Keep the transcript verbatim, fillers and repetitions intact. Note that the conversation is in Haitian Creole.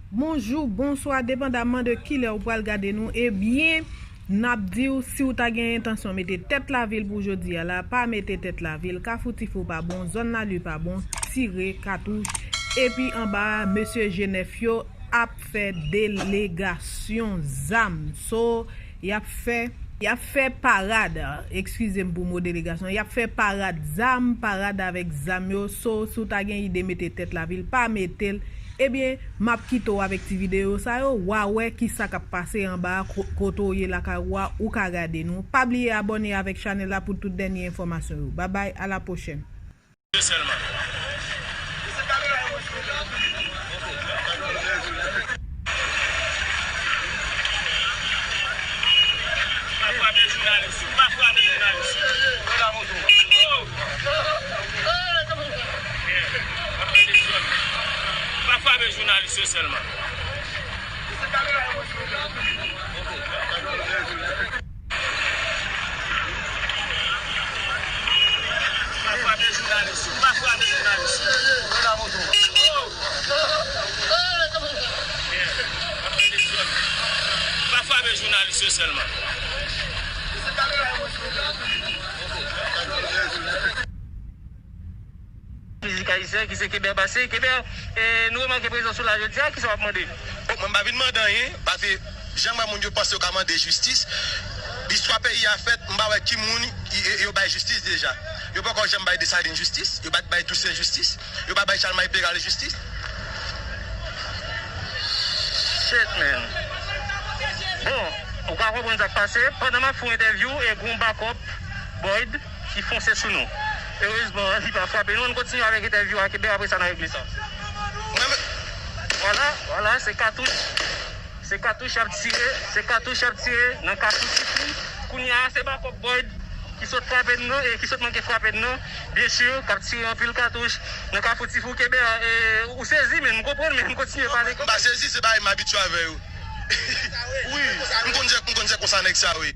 Bonjou, bonswa, depandamman de kilè ou pral gade nou, ebyen, n ap di w, si w ta gen entansyon mete tèt lavil pou jodi a la, pa mete tèt lavil. Kafou Tifou pa bon, zòn Lali pa bon, tire katouch. Epi anba a, mesye G nèf yo ap fè delegasyon zam. So, y ap fè, y ap fè parad, eskize m pou mo delegasyon, y ap fè parad zam, parad avèk zam yo. So, si w ta gen ide mete tèt lavil, pa mete l. Ebyen, m ap kite w avèk ti videyo sa yo, w a wè kisa k ap pase anba a, ko-, kote w ye lakay ou a, ou ka gade nou. Pa bliye abòne avèk chanèl la pou tout dènye enfòmasyon yo. Babay, a la pwochèn. Sèlman. Pa frape jounalis yo, pa frape jounalis yo. Pa frape jounalis yo sèlman. Pa frape jounalis yo, pa frape jounalis yo. Pa frape jounalis yo sèlman. Mizik ayisyen ki se Kébert Bassé. Kébert, eh, nou remake prezans ou la jodi a, kisa w ap mande? Bon, mwen m pa vin mande anyen, paske jan m wè moun yo panse yo ka mande jistis, istwa peyi a fèt, m pa wè ki moun y-, y-, yo bay jistis deja. Yo poko janm bay Desalin jistis, yo pa t bay Tousen jistis, yo pa bay Chalmay Peral jistis. Shit, man. Bon, ou ka konprann sa k pase. Pandan m ap fè yon entèvyou, e gon bakòp Boyd ki fonse sou nou. Erezman, li pa frape nou. Ann kontinye avèk entèvyou a, Kébert, apre sa, n a regle sa. Mwen menm. Vwala, vwala, se katouch. Se katouch y ap tire, se katouch y ap tire nan Kafou Tifou. Kounye a, se bakòp Boyd ki sot frape n nan, e ki sot manke frape n nan. Byen si, k ap tire anpil katouch nan Kafou Tifou. Kébert, e, ou sezi, men m konprann, men m kontinye pale. M pa sezi, se bagay m abitye avè yo. Wi. M konn se, m konn se konsa nèg sa, wi.